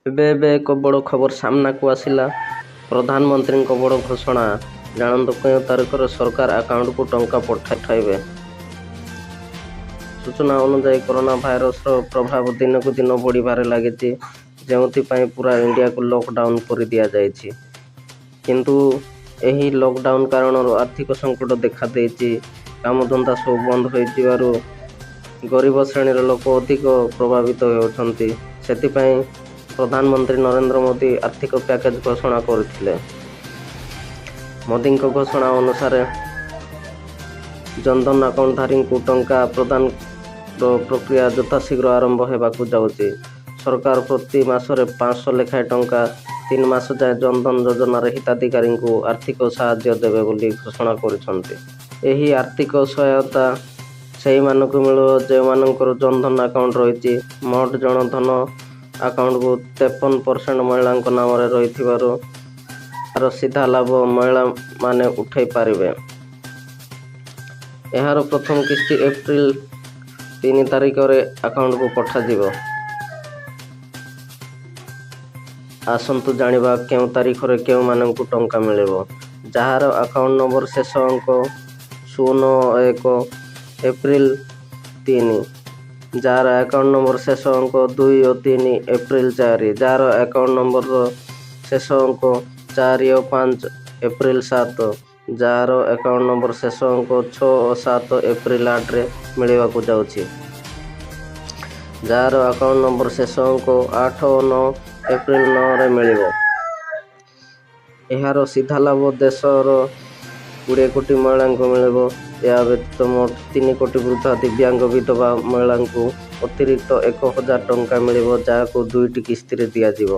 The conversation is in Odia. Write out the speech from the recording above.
ଏବେ ଏବେ ଏକ ବଡ଼ ଖବର ସାମ୍ନାକୁ ଆସିଲା। ପ୍ରଧାନମନ୍ତ୍ରୀଙ୍କ ବଡ଼ ଘୋଷଣା। ଜାଣନ୍ତୁ କେଉଁ ତାରିଖରେ ସରକାର ଆକାଉଣ୍ଟକୁ ଟଙ୍କା ପଠାଇବେ। ସୂଚନା ଅନୁଯାୟୀ, କରୋନା ଭାଇରସର ପ୍ରଭାବ ଦିନକୁ ଦିନ ବଢ଼ିବାରେ ଲାଗିଛି, ଯେଉଁଥିପାଇଁ ପୂରା ଇଣ୍ଡିଆକୁ ଲକଡାଉନ୍ କରିଦିଆଯାଇଛି। କିନ୍ତୁ ଏହି ଲକଡାଉନ୍ କାରଣରୁ ଆର୍ଥିକ ସଙ୍କଟ ଦେଖାଦେଇଛି। କାମଧନ୍ଦା ସବୁ ବନ୍ଦ ହୋଇଯିବାରୁ ଗରିବ ଶ୍ରେଣୀର ଲୋକ ଅଧିକ ପ୍ରଭାବିତ ହେଉଛନ୍ତି। ସେଥିପାଇଁ ପ୍ରଧାନମନ୍ତ୍ରୀ ନରେନ୍ଦ୍ର ମୋଦି ଆର୍ଥିକ ପ୍ୟାକେଜ ଘୋଷଣା କରିଥିଲେ। ମୋଦିଙ୍କ ଘୋଷଣା ଅନୁସାରେ ଜନଧନ ଆକାଉଣ୍ଟଧାରୀଙ୍କୁ ଟଙ୍କା ପ୍ରଦାନର ପ୍ରକ୍ରିୟା ଯଥାଶୀଘ୍ର ଆରମ୍ଭ ହେବାକୁ ଯାଉଛି। ସରକାର ପ୍ରତି ମାସରେ 500 ଲେଖାଏଁ ଟଙ୍କା 3 ମାସ ଯାଏଁ ଜନଧନ ଯୋଜନାରେ ହିତାଧିକାରୀଙ୍କୁ ଆର୍ଥିକ ସାହାଯ୍ୟ ଦେବେ ବୋଲି ଘୋଷଣା କରିଛନ୍ତି। ଏହି ଆର୍ଥିକ ସହାୟତା ସେହିମାନଙ୍କୁ ମିଳିବ ଯେଉଁମାନଙ୍କର ଜନଧନ ଆକାଉଣ୍ଟ ରହିଛି। ମୋଟ ଜନଧନ ଆକାଉଣ୍ଟକୁ 53% ମହିଳାଙ୍କ ନାମରେ ରହିଥିବାରୁ ଏହାର ସିଧା ଲାଭ ମହିଳାମାନେ ଉଠାଇ ପାରିବେ। ଏହାର ପ୍ରଥମ କିସ୍ତି ଏପ୍ରିଲ 3 ତାରିଖରେ ଆକାଉଣ୍ଟକୁ ପଠାଯିବ। ଆସନ୍ତୁ ଜାଣିବା କେଉଁ ତାରିଖରେ କେଉଁମାନଙ୍କୁ ଟଙ୍କା ମିଳିବ। ଯାହାର ଆକାଉଣ୍ଟ ନମ୍ବର ଶେଷ ଅଙ୍କ 0 1, ଏପ୍ରିଲ 3। ଯାହାର ଆକାଉଣ୍ଟ ନମ୍ବର ଶେଷ ଅଙ୍କ 2 ଓ 3, ଏପ୍ରିଲ 4। ଯାହାର ଆକାଉଣ୍ଟ ନମ୍ବରର ଶେଷ ଅଙ୍କ 4 ଓ 5, ଏପ୍ରିଲ 7। ଯାହାର ଆକାଉଣ୍ଟ ନମ୍ବର ଶେଷ ଅଙ୍କ 6 ଓ 7, ଏପ୍ରିଲ 8ରେ ମିଳିବାକୁ ଯାଉଛି। ଯାହାର ଆକାଉଣ୍ଟ ନମ୍ବର ଶେଷ ଅଙ୍କ 8 ଓ 9, ଏପ୍ରିଲ 9ରେ ମିଳିବ। ଏହାର ସିଧା ଲାଭ ଦେଶର 20 କୋଟି ମହିଳାଙ୍କୁ ମିଳିବ। ଏହା ବ୍ୟତୀତ ମୋଟ 3 କୋଟି ବୃଦ୍ଧା, ଦିବ୍ୟାଙ୍ଗ, ବିଧବା ମହିଳାଙ୍କୁ ଅତିରିକ୍ତ 1000 ଟଙ୍କା ମିଳିବ, ଯାହାକୁ ଦୁଇଟି କିସ୍ତିରେ ଦିଆଯିବ।